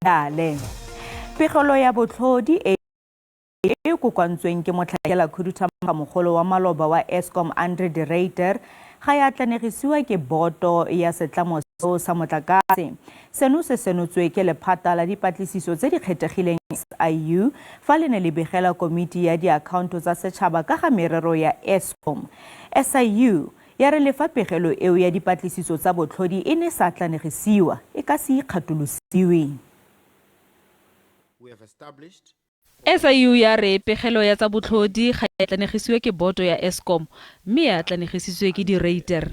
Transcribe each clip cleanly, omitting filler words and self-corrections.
Dale. Pegelo ya botlhodi e e kokoantsweng ke motlhankela khuduthamaga mogolo wa maloba wa Eskom Andre de Ruyter ga ya atlanegisiwa ke boto ya setlamo seo sa motlakase. Seno se senotswe ke lephata la dipatlisiso tse di kgethegileng SIU fa le ne le begela komiti ya diakhaonto tsa setšhaba ka ga merero ya Eskom. SIU ya re le fa pegelo eo ya dipatlisiso tsa botlhodi e ne sa atlanegisiwa, e ka se ikgatolosiwe. SIU ya re pegelo ya tsa botlhodi ga e atlanegisiwe ke boto ya Eskom mme e atlanegisitswe ke de Ruyter.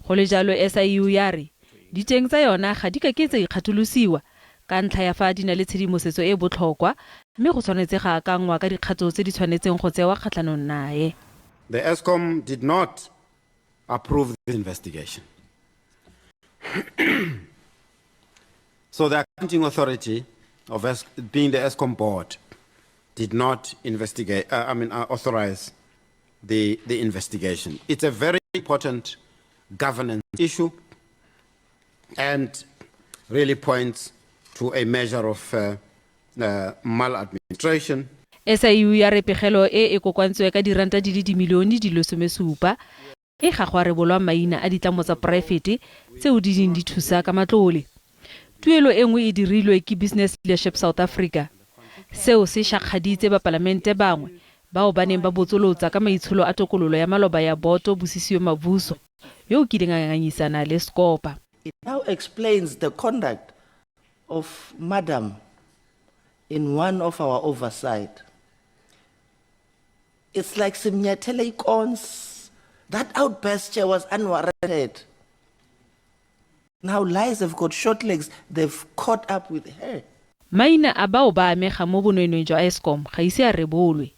Go le jalo SIU ya re diteng tsa yona ga di ka ke tsa ikgatolosiwa ka ntlha ya fa di na le tshedimosetso e e botlhokwa mme go tshwanetse ga akanngwa ka dikgato tse di tshwanetseng go tsewa kgatlhanong nae. The Eskom did not approve the investigation. So the accounting authority of being the Eskom board did not investigate, I mean, authorize the investigation. It's a very important governance issue and really points to a measure of maladministration. SIU ya re pegelo e e kokoantswe ka diranta di le dimilione di le 17 e ga go a rebolwa maina a ditlamo tsa poraefete tseo di neng di thusa ka matlole. Tuelo e nngwe e dirilwe ke Business Leadership South Africa. Seo se shakgaditse bapalamente bangwe bao ba neng ba botsolotsa ka maitsholo a tokololo ya maloba ya boto Busisiwe Mavuso yo o kileng a ngangisana le Scopa. It now explains the conduct of Madam in one of our oversight. It's like simnyathele icons. That outburst, Chair, was unwarranted. Now lies have got short legs. They've caught up with her. Maina a bao ba amega mo bonweenwee jwa Eskom ga ise a rebolwe.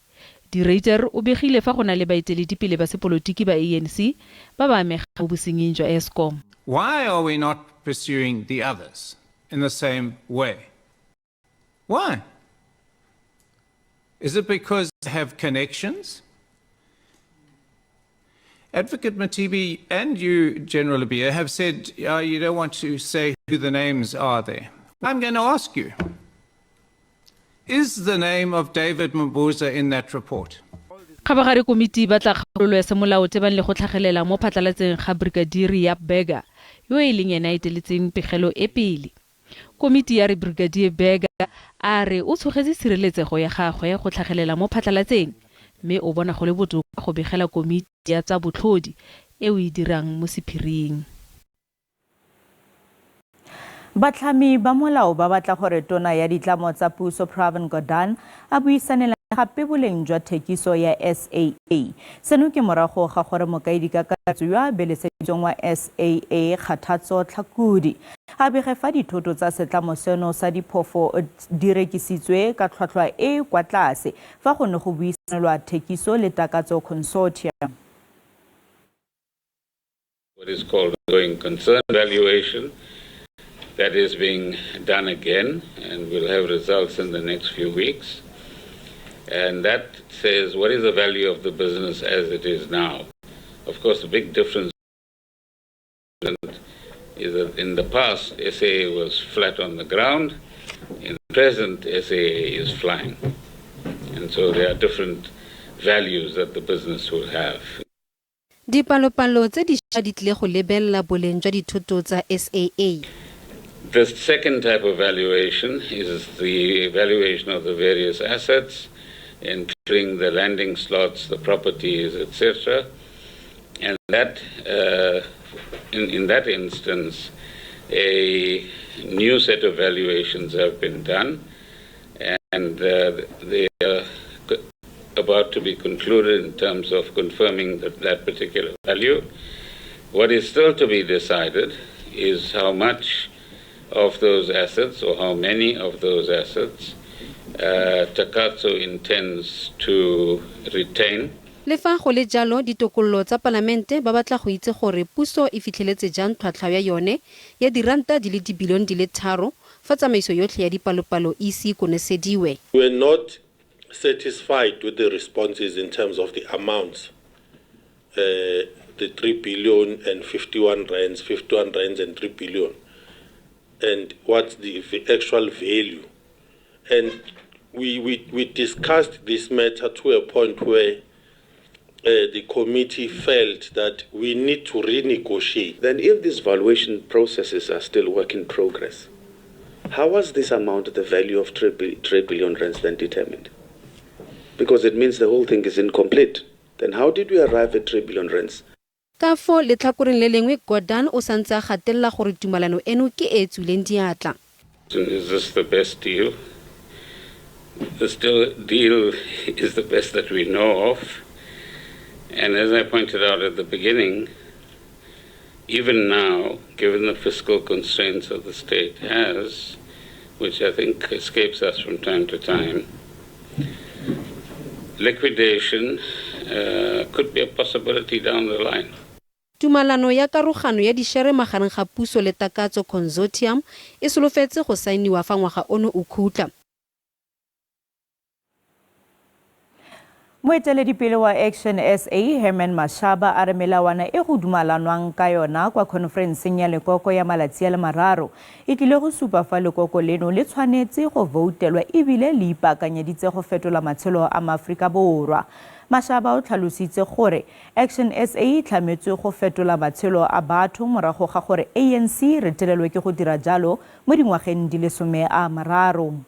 De Ruyter o begile fa go na le baeteledipele ba sepolotiki ba ANC ba ba amegang mo bosenying jwa Eskom. Why are we not pursuing the others in the same way? Why? Is it because they have connections? Advocate Mothibi and you, General Lebeya, have said you don't want to say who the names are there. I'm going to ask you, is the name of David Mabuza in that report? Kgabagare komiti e batla kgakololo ya semolao tebang le go tlhagelela mo phatlalatseng ga Brigadier Jaap Burger yo e leng ene a eteletseng pegelo e pele. Komiti ya re Brigadier Burger a re o tshogetse tshireletsego ya gagwe go tlhagelela mo phatlalatseng mme o bona go le botoka go begela komiti ya tsa botlhodi e o e dirang mo sephiring. Batlhami ba molao ba batla gore tona ya ditlamo tsa puso Pravin Gordhan a buisane gape boleng jwa thekiso ya SAA. Seno ke morago ga gore mokaedi kakaretso yo a beleseditsweng wa SAA Kgathatso Tlhakudi a bege fa dithoto tsa setlamo seno sa diphofo di rekisitswe ka tlhwatlhwa e e kwa tlase fa go ne go buisanelwa thekiso le Takatso Consortium. What is called going concern valuation that is being done again, and we'll have results in the next few weeks. And that says what is the value of the business as it is now. Of course, the big difference is that in the past, SAA was flat on the ground. In the present, SAA is flying. And so there are different values that the business will have. Dipalopalo tse dišwa di tlile go lebelela boleng jwa dithoto tsa SAA. The second type of valuation is the valuation of the various assets, including the landing slots, the properties, etc. And that, in that instance, a new set of valuations have been done, and they are about to be concluded in terms of confirming that particular value. What is still to be decided is how much of those assets or how many of those assets Takatso intends to retain. Le fa go le jalo, ditokololo tsa palamente ba batla go itse gore puso e fitlheletse jang tlhwatlhwa ya yone ya diranta di le dibilione di le 3 fa tsamaiso yotlhe ya dipalopalo e ise e konosediwe. We are not satisfied with the responses in terms of the amounts, the 3 billion and 51 rands, 51 rands and 3 billion. and what's the actual value. And we discussed this matter to a point where the committee felt that we need to renegotiate. Then if these valuation processes are still work in progress, how was this amount, the value of 3 billion rands, then determined? Because it means the whole thing is incomplete. Then how did we arrive at 3 billion rands? Ka fo letlhakoreng le lengwe Gordhan o santse a gatelela gore tumalano eno ke e e tswileng diatla. Is this the best deal? This deal is the best that we know of. And as I pointed out at the beginning, even now, given the fiscal constraints that the state has, which I think escapes us from time to time, liquidation could be a possibility down the line. Tumalano ya karogano ya dišere magareng ga puso le Takatso Consortium e solofetse go saeniwa fa ngwaga ono o khutla. Moeteledipele wa Action SA Herman Mashaba a re melawana e go dumalanwang ka yona kwa khonferenseng ya lekoko ya malatsi a le mararo e tlile go supa fa lekoko leno le tshwanetse go voutelwa ebile le ipaakanyeditse go fetola matshelo a maAforika Borwa. Mashaba o tlhalositse gore Action SA e tlhametswe go fetola matshelo a batho morago ga gore ANC retelelwe ke go dira jalo mo dingwageng di le 30.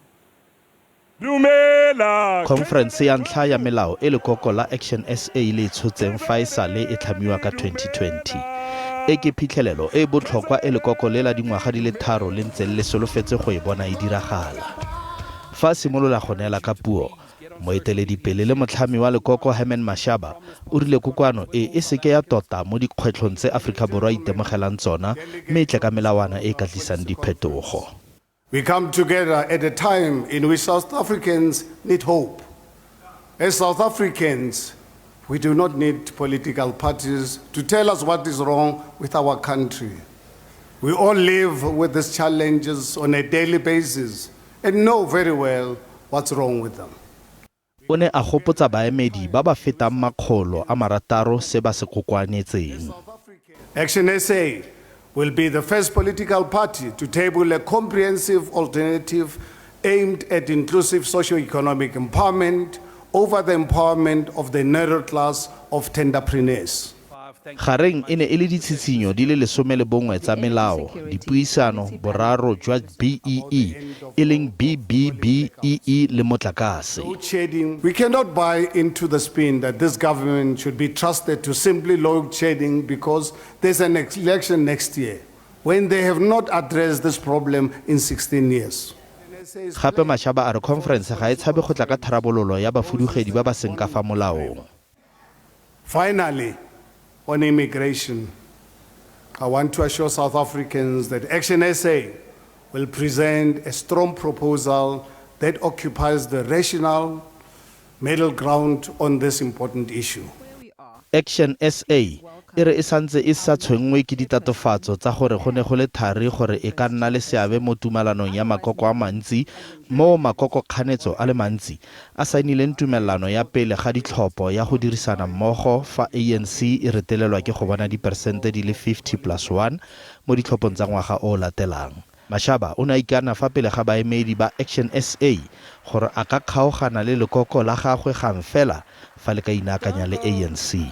Conference ya ntlha ya melao e lekoko la Action SA le tshotseng fa e sale e tlhamiwa ka 2020. E ke phitlhelelo e botlhokwa e lekoko le la dingwaga di le 3 le ntseng le solofetse go e bona e diragala. Fa simolola go neela ka puo, moeteledipele le motlhami wa lekoko Herman Mashaba o rile kokoano e e seke ya tota mo dikgwetlhong tse Aforika Borwa itemogelang tsona mme e tle ka melawana e ka tlisang diphetogo. We come together at a time in which South Africans need hope. As South Africans, we do not need political parties to tell us what is wrong with our country. We all live with these challenges on a daily basis and know very well what's wrong with them. O ne a gopotsa baemedi ba ba fetang 600 se ba se kokoanetseng. Action SA will be the first political party to table a comprehensive alternative aimed at inclusive socio-economic empowerment over the empowerment of the narrow class of tenderpreneurs. Gareng e ne e le ditshitshinyo di le 11 tsa melao, dipuisano, boraro jwa BEE e leng BBBEE le motlakase. We cannot buy into the spin that this government should be trusted to simply load shedding because there's an election next year, when they have not addressed this problem in 16 years. Gape Mashaba a re conference ga e tshabe go tla ka tharabololo ya bafudugedi ba ba seng ka fa molaong. Finally, on immigration, I want to assure South Africans that Action SA will present a strong proposal that occupies the rational middle ground on this important issue. Action SA e re e santse e sa tshwenngwe ke ditatofatso tsa gore go ne go le thari gore e ka nna le seabe mo tumalanong ya makoko a mantsi mo makoko kganetso a le mantsi a saenileng tumelano ya pele ga ditlhopho ya go dirisana mmogo fa ANC e retelelwa ke go bona diperesente di le 50+1 mo ditlhophong tsa ngwaga o latelang. Mashaba o ne a ikana fa pele ga baemedi ba Action SA gore a ka kgaogana le lekoko la gagwe gang fela fa le ka inaakanya le ANC.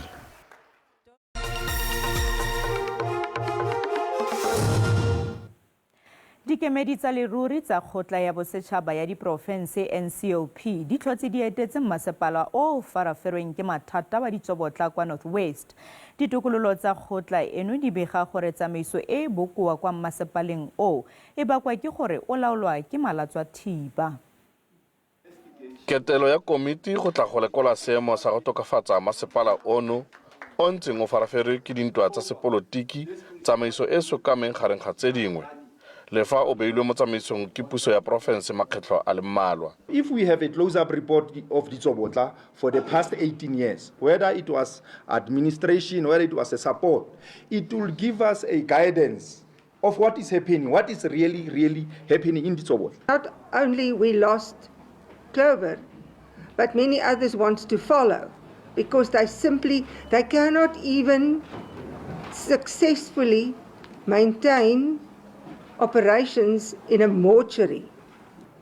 Dikemedi tsa leruri tsa kgotla ya bosetšhaba ya diporofense NCOP di tlhotse di etetse mmasepala o faraferweng ke mathata wa ditsobotla kwa North West. Ditokololo tsa kgotla eno di bega gore tsamaiso e bokoa kwa mmasepaleng o e bakwa ke gore o laolwa ke malatswa thipa. Ketelo ya komiti go tla go lekola seemo sa go tokafatsa masepala ono o ntseng o faraferwe ke dintwa tsa sepolotiki, tsamaiso e sokameng gareng ga tse dingwe. Le fa o beilwe mo tsamaisong ke puso ya porofense makgetlho a le mmalwa. If we have a close-up report of Ditsobotla for the past 18 years, whether it was administration, whether it was a support, it will give us a guidance of what is happening, what is really, really happening in Ditsobotla. Not only we lost Clover, but many others want to follow because they cannot even successfully maintain operations in a mortuary.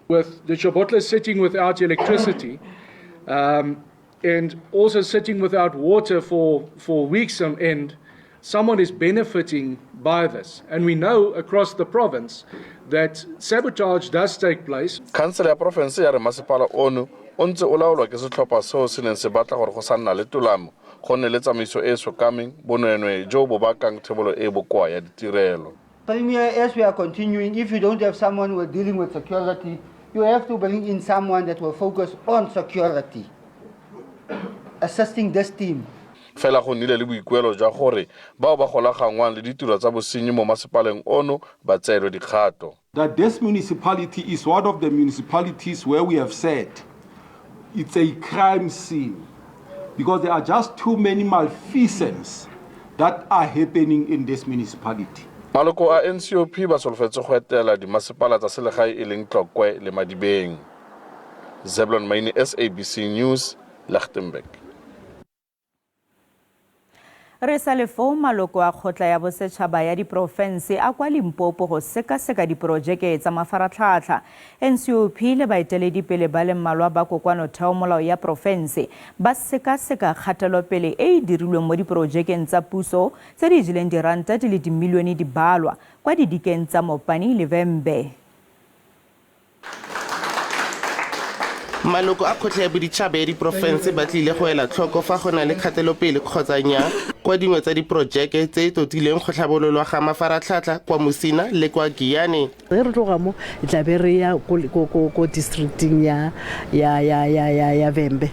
With Ditsobotla sitting without electricity and also sitting without water for weeks on end, someone is benefiting by this. And we know across the province that sabotage does take place. Khansele ya porofense ya re masepala ono o ntse o laolwa ke setlhopha seo se neng se batla gore go sa nna le tolamo, go nne le tsamaiso e e sokameng, bonweenwee jo bo bakang thebolo e e bokoa ya ditirelo. Premier, as we are continuing, if you don't have someone who is dealing with security, you have to bring in someone that will focus on security, assisting this team. Fela go nnile le boikuelo jwa gore bao ba golaganngwang le ditiro tsa bosenyi mo masepaleng ono ba tseelwe dikgato. That this municipality is one of the municipalities where we have said it's a crime scene because there are just too many malfeasance that are happening in this municipality. Maloko a NCOP ba solofetse go etela dimasepala tsa selegae e leng Tlokwe le Madibeng. Zeblon Maine, SABC News, Lichtenburg. Re sa le foo maloko a kgotla ya bosetšhaba ya diporofense a kwa Limpopo go sekaseka diporojeke tsa mafaratlhatlha. NCOP le baeteledipele ba le mmalwa ba kokoanotheomolao ya porofense ba sekaseka kgatelopele e e dirilweng mo diporojekeng tsa puso tse di jeleng diranta di le dimilione di balwa kwa didikeng tsa Mopani le Vhembe. Maloko a kgotla ya boditšhaba ya diporofense ba tlile go ela tlhoko fa go na le kgatelopele kgotsa nnyaa kwa dingwe tsa diporojeke tse e totileng go tlhabololwa ga mafaratlhatlha kwa Musina le kwa Giyani. Ge re tloga mo e tla be re ya ko districting ya Vhembe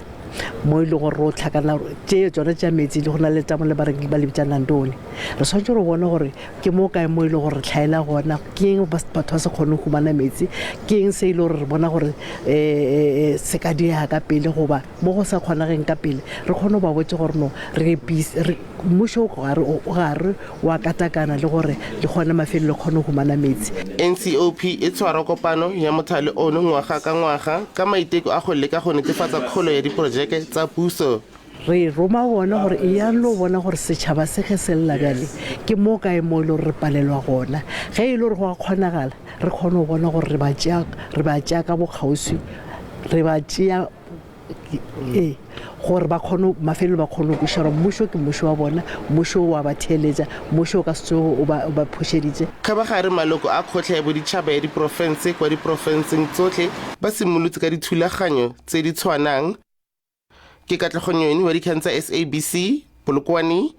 mo e le gore ro tlhakana tše tsone tša metsi le go na le tamo le ba re ba le bitsa Nandoni. Re tshwanetse re bone gore ke mo kae mo e le gore re tlhaela gona, ke eng batho ba se kgone go humana metsi, ke eng se e le gore re bona gore se ka diega ka pele goba mo go sa kgonageng ka pele, re kgone go ba botse gore no re mmušo o gare wa katakana le gore le kgone mafelelo le kgone go humana metsi. NCOP e tshwara kopano ya mothale ono ngwaga ka ngwaga ka maiteko a go leka go netefatsa kgolo ya diporojeke tsa puso. Re roma bona gore e yang lo bona gore setšhaba se ge se lla bjale ke mo kae mo e le gore re palelwa gona. Ge e le gore go a kgonagala re kgone go bona gore re ba tšea ka bokgauswi, re ba tšea gore ba kgone mafelelo ba kgone go kwešiša gore mmušo ke mmušo wa bona, mmušo wa ba theeletša, mmušo o ka se tsoge o ba phošeditše. Kgabagare maloko a kgotla ya boditšhaba ya diporofense kwa diporofenseng tsotlhe ba simolotse ka dithulaganyo tse di tshwanang. Ke Katlego Nyoni wa dikgang tsa SABC, Polokwane.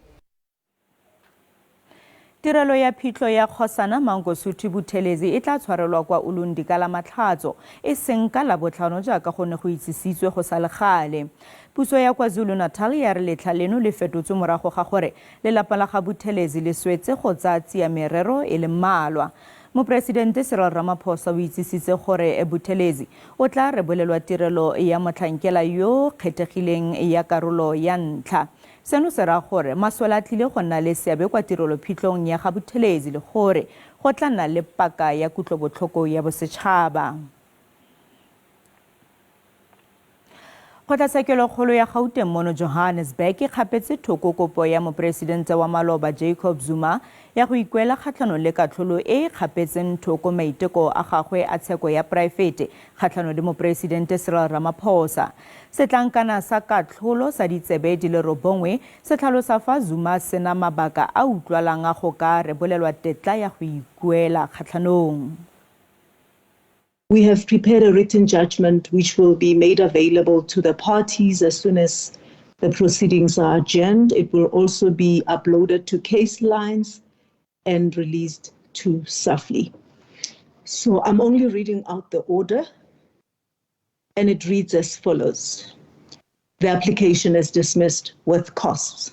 Tirelo ya phitlho ya kgosana Mangosuthu Buthelezi e tla tshwarelwa kwa Ulundi ka la Matlhatso, e seng ka Labotlhano jaaka go ne go itsisitswe go sa le gale. Puso ya KwaZulu-Natal ya re letlha leno le fetotswe morago ga gore lelapa la ga Buthelezi le swetse go tsaya tsia merero e le mmalwa. Moporesidente Cyril Ramaphosa o itsisitse gore Buthelezi o tla rebolelwa tirelo ya motlhankela yo kgethegileng ya karolo ya ntlha. Seno se raya gore masole a tlile go nna le seabe kwa tirelophitlhong ya ga Buthelezi le gore go tla nna le paka ya kutlobotlhoko ya bosetšhaba. Kgotlatshekelokgolo ya Gauteng mono Johannesburg e kgapetse thoko kopo ya moporesidente wa maloba Jacob Zuma ya go ikuela kgatlhanong le katlholo e e kgapetseng thoko maiteko a gagwe a tsheko ya poraefete kgatlhanong le moporesidente Cyril Ramaphosa. Setlankana sa katlholo sa ditsebe di le 9 se tlhalosa fa Zuma sena mabaka a utlwalang a go ka rebolelwa tetla ya go ikuela kgatlhanong. We have prepared a written judgment which will be made available to the parties as soon as the proceedings are adjourned. It will also be uploaded to case lines and released to SAFLI. So I'm only reading out the order, and it reads as follows. The application is dismissed with costs.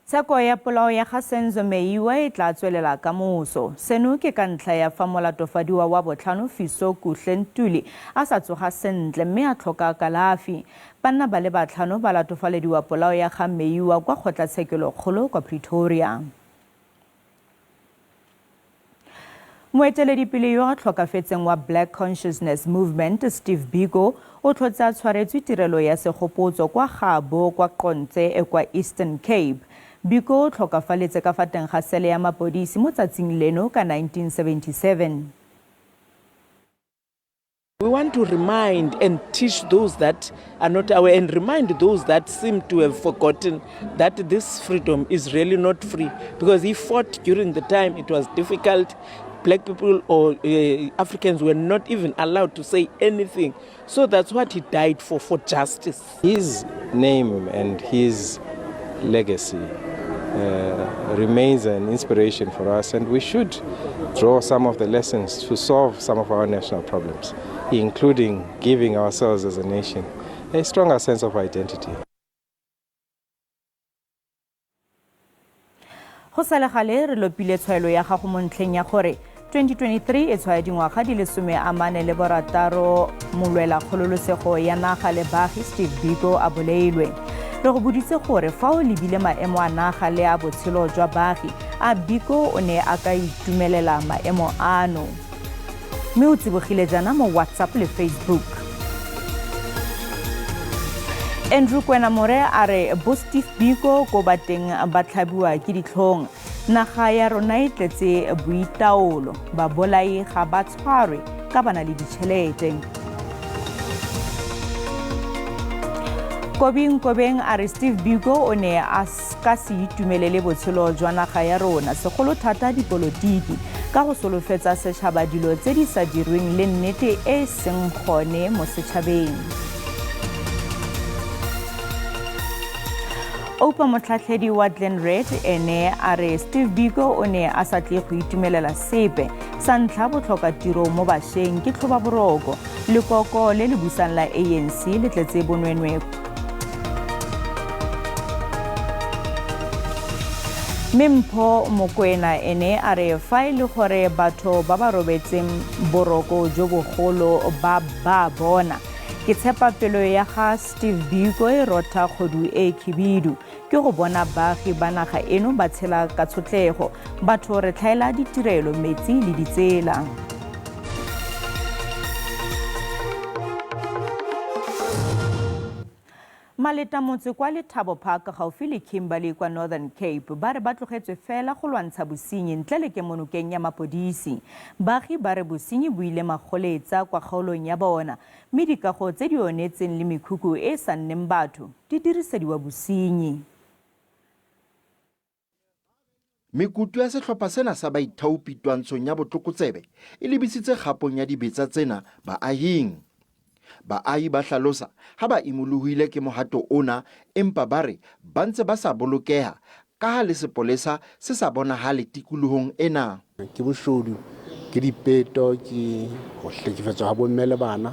Tsheko ya polao ya ga Senzo Meyiwa e tla tswelela ka moso. Seno ke ka ntlha ya fa molatofadiwa wa botlhano Fiso Kuhle Ntuli a sa tsoga sentle mme a tlhoka kalafi. Banna ba le batlhano ba latofalediwa polao ya ga Meyiwa kwa kgotlatshekelokgolo kwa Pretoria. Moeteledipele yo a tlhokafetseng wa Black Consciousness Movement Steve Biko o tlhotse a tshwaretswe tirelo ya segopotso kwa Gabo kwa Qonce e kwa Eastern Cape. Biko o tlhokafaletse ka fa teng ga sele ya mapodisi mo tsatsing leno ka 1977. We want to remind and teach those that are not aware and remind those that seem to have forgotten that this freedom is really not free, because he fought during the time it was difficult. Black people or Africans were not even allowed to say anything. So that's what he died for justice. His name and his legacy remains an inspiration for us, and we should draw some of the lessons to solve some of our national problems, including giving ourselves as a nation a stronger sense of identity. Go sale gale re lopile tshwaelo ya gago mo ntlheng ya gore 2023 e tshwaya dingwaga di le 46 molwela kgololosego ya naga le baagi Steve Biko a bolailwe. Re go boditse gore fa o lebile maemo a naga le a botshelo jwa baagi, a Biko o ne a ka itumelela maemo ano. Mme o tsibogile jaana mo WhatsApp le Facebook. Andrew Kwenamore a re bo Steve Biko ko ba teng ba tlhabiwa ke ditlhong. Naga ya rona e tletse boitaolo, babolai ga ba tshwarwe ka ba na le ditšhelete. Kobi Nkobeng a re Steve Biko o ne a ka se itumelele botshelo jwa naga ya rona, segolo thata dipolotiki, ka go solofetsa setšhaba dilo tse di sa dirweng le nnete e e seng gone mo setšhabeng. Oupa motlhatlhedi wa Glen Red ene a re Steve Biko o ne a sa tle go itumelela sepe. Sa ntlha botlhoka tiro mo bašweng ke tlhobaboroko. Lekoko le le busang la ANC le tletse bonwenwe. Mme Mpho Mokwena ene a re fa e le gore batho ba ba robetseng boroko jo bogolo ba ba bona. Ke tshepa pelo ya ga Steve Biko e rotha kgodu e khibidu ke go bona baagi ba naga eno ba tshela ka tshotlego. Batho re tlhaela ditirelo, metsi le ditsela. Maleta motse kwa Lethabo Park gaufi le Kimberley kwa Northern Cape ba re ba tlogetswe fela go lwantsha bosenyi ntle le kemonokeng ya mapodisi. Baagi ba re bosenyi bo ile magoletsa kwa kgaolong ya bona, mme dikago tse di onetseng le mekhukhu e e sa nneng batho di dirisediwa bosenyi. Mekutu ya sehlopha sena sa baithaopi twantshong ya botlokotsebe e lebisitse kgapong ya dibetsa tsena baahing. Baahi ba hlalosa ha ba imolohile ke mohato ona, empa ba re ba ntse ba sa bolokeha ka ha le sepolesa se sa bonahale tikolohong ena. Ke boshodu, ke dipeto, ke ho hlekefetswa ha bomme le bana.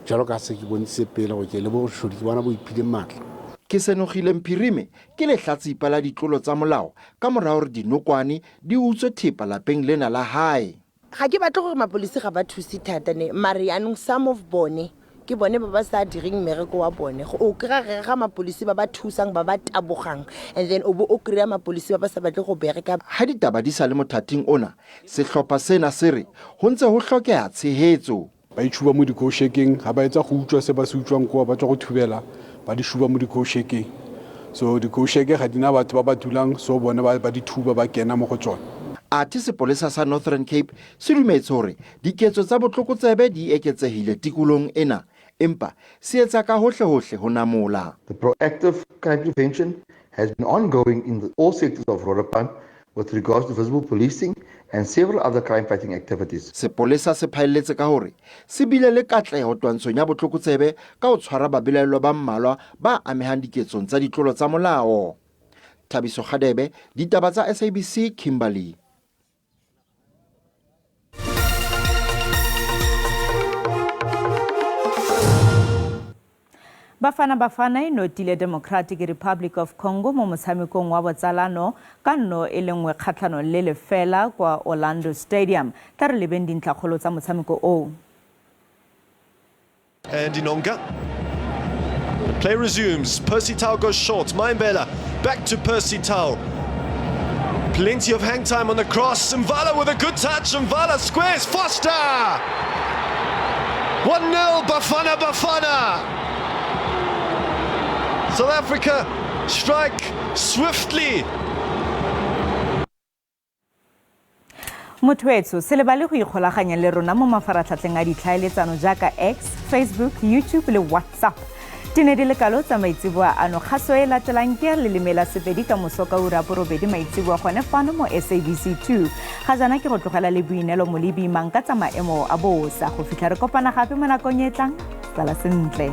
Jwalo ka se ke bontshitse pele hore ke le boshodu, ke bona bo iphile matla. Ke senogile Mphirime ke lehlatsipa la ditlolo tsa molao ka mora hore dinokwane di utswe thepa lapeng lena la hae. Ga ke batle gore mapolisi ga ba thuse thata ne, mare yaanong some of bone ke bone ba ba sa direng mmereko wa bone. O kry-a re ga mapolisi ba ba thusang, ba ba tabogang, and then o bo o kry-a mapolisi ba ba sa batle go bereka. Ha ditaba di sa le mothating ona, sehlopha sena se re ho ntse ho hlokeha tshehetso. Ba itšhuba mo dikoshekeng, ga ba etsa go utswa se ba se utswang koo, ba tswa go thubela, ba di shuba mo dikoshekeng. So dikosheke ga di na batho ba ba dulang, so bone ba di thuba ba kena mo go tsone. Athe sepolesa sa Northern Cape se dumetse hore diketso tsa botlokotsebe di eketsehile tikolohong ena, empa se etsa ka hohlehohle ho namola. The proactive crime prevention has been ongoing in all sectors of Rorapan with regards to visible policing and several other crime-fighting activities. Sepolesa se phaelletse ka hore se bile le katleho twantshong ya botlokotsebe ka ho tshwara babelaellwa ba mmalwa ba amehang diketsong tsa ditlolo tsa molao. Thabiso Kgadebe, ditaba tsa SABC, Kimberley. Bafana Bafana e notile Democratic Republic of Congo mo motshamekong wa botsalano ka 1 kgatlhanong le lefela kwa Orlando Stadium. Tla re lebeng dintlhakgolo tsa motshameko oo. And Inonga. The play resumes. Percy Tau goes short. Mayambela back to Percy Tau. Plenty of hang time on the cross. Mvala with a good touch. Mvala squares. Foster! 1-0 Bafana Bafana. South Africa strike swiftly. Motho se lebale go ikgolaganya le rona mo mafaratlhatlheng a ditlhaeletsano jaaka X, Facebook, YouTube le WhatsApp. Di ne di le kalo tsa maitseboa ano. Kgaso e latelang ke ya leleme la Sepedi ka moso ka ura borobedi maitseboa gone fano mo SABC 2. Ga jaana ke go tlogela le Boinelo Molebi mang ka tsa maemo a bosa. Go fitlha re kopana gape mo nakong e tlang, sala sentle.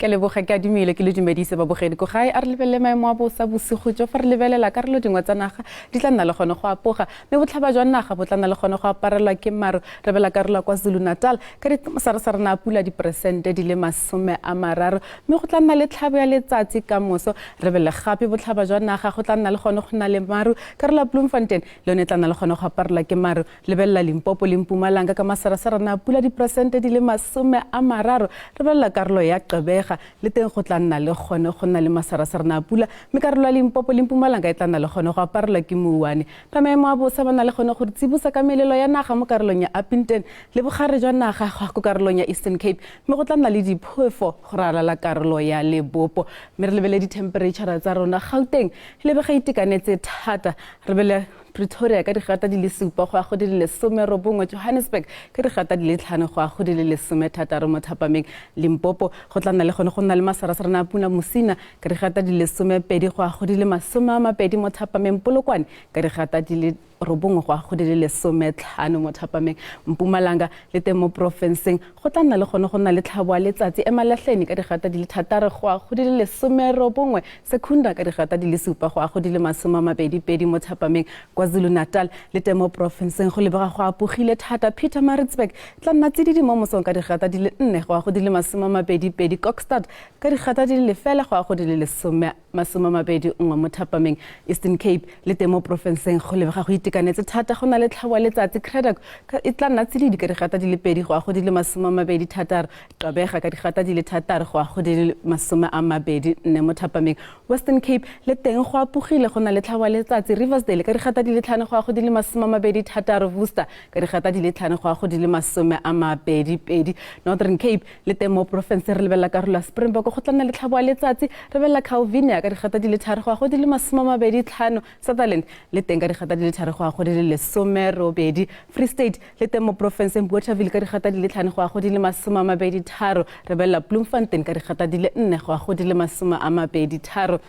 Ke leboga ke adimile ke le dumedise babogedi ko gae. A re lebelele maemo a bosa bosigo jo. Fa re lebelela karolo dingwe tsa naga di tla nna le gone go apoga, mme botlhaba jwa naga bo tla nna le gone go aparelwa ke maru. Re bela karolo kwa Zulu Natal ka dimasarasarana a pula diperesente di le 30, mme go tla nna le tlhabo ya letsatsi ka moso. Re bele gape botlhaba jwa naga go tla nna le gone go nna le maru. Karolo ya Bloemfontein le yone e tla nna le gone go aparelwa ke maru. Lebelela Limpopo le Mpumalanga ka masarasarana a pula diperesente di le 30. Re belela karolo ya Gqeberha le teng go tla nna le gone go nna le masarasarana a pula, mme karolo ya Limpopo le Mpumalanga e tla nna le gone go aparelwa ke mouwane. Ba maemo a bosa ba na le gone go tsibosa ka melelo ya naga mo karolong ya Upington le bogare jwa naga go ya ko karolong ya Eastern Cape, mme go tla nna le diphefo go ralala karolo ya Lebopo. Mme re lebele dithemperetšhara tsa rona. Gauteng e lebega itekanetse thata. Re bele Pretoria ka digata di le 7 go ya go di le 19, Johannesburg ka digata di le 5 go ya go di le 16 mo thapameng. Limpopo go tla nna le gone go nna le masarasarana a pula. Musina ka digata di le 12 go ya go di le 20 mo thapameng. Polokwane ka digata di le 9 go ya go di le 15 mo thapameng. Mpumalanga le teng mo porofenseng go tla nna le gone go nna le tlhabo ya letsatsi. Emalahleni ka digata di le 6 go ya go di le 19, Secunda ka digata di le 7 go ya go di le 22 mo thapameng. KwaZulu Natal le teng mo porofenseng go lebega go apogile thata. Pietermaritzburg tla nna tsididi mo mosong ka digata di le 4 go ya go di le 22. Kokstad ka digata di le 0 go ya go di le 21 mo thapameng. Eastern Cape le teng mo porofenseng go lebega go itekanetse thata, go na le tlhabo ya letsatsi. Cradock e tla nna tsididi ka digata di le 2 go ya go di le 26. Gqeberha ka digata di le 6 go ya go di le 24 mo thapameng. Western Cape le teng go apogile, go na le tlhabo ya letsatsi. Riversdale ka digata di le 5 go ya go di le 26. Worcester ka digata di le 5 go ya go di le 22. Northern Cape le teng mo porofenseng re lebelela karolo ya Springbok go tla nna le tlhabo ya letsatsi. Re belela Calvinia ka digata di le 3 go ya go di le 25. Sutherland le teng ka digata di le 3 go ya go di le 18. Free State le teng mo porofenseng Bothaville ka digata di le 5 go ya go di le 23. Re belela Bloemfontein ka digata di le 4 go ya go di le 23.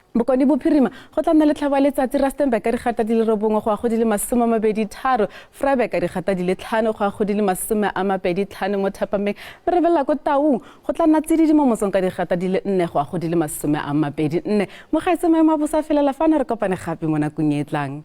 Bokone Bophirima go tla nna le tlhabo ya letsatsi. Rustenburg ka digata di le 9 go ya go di le 23. Vryburg ka digata di le 5 go ya go di le 25 mo thapameng. Re belela ko Taung go tla nna tsididi mo mosong ka digata di le 4 go ya go di le 24. Mo gaetse maemo a bosa felela fano, re kopane gape mo nakong e tlang.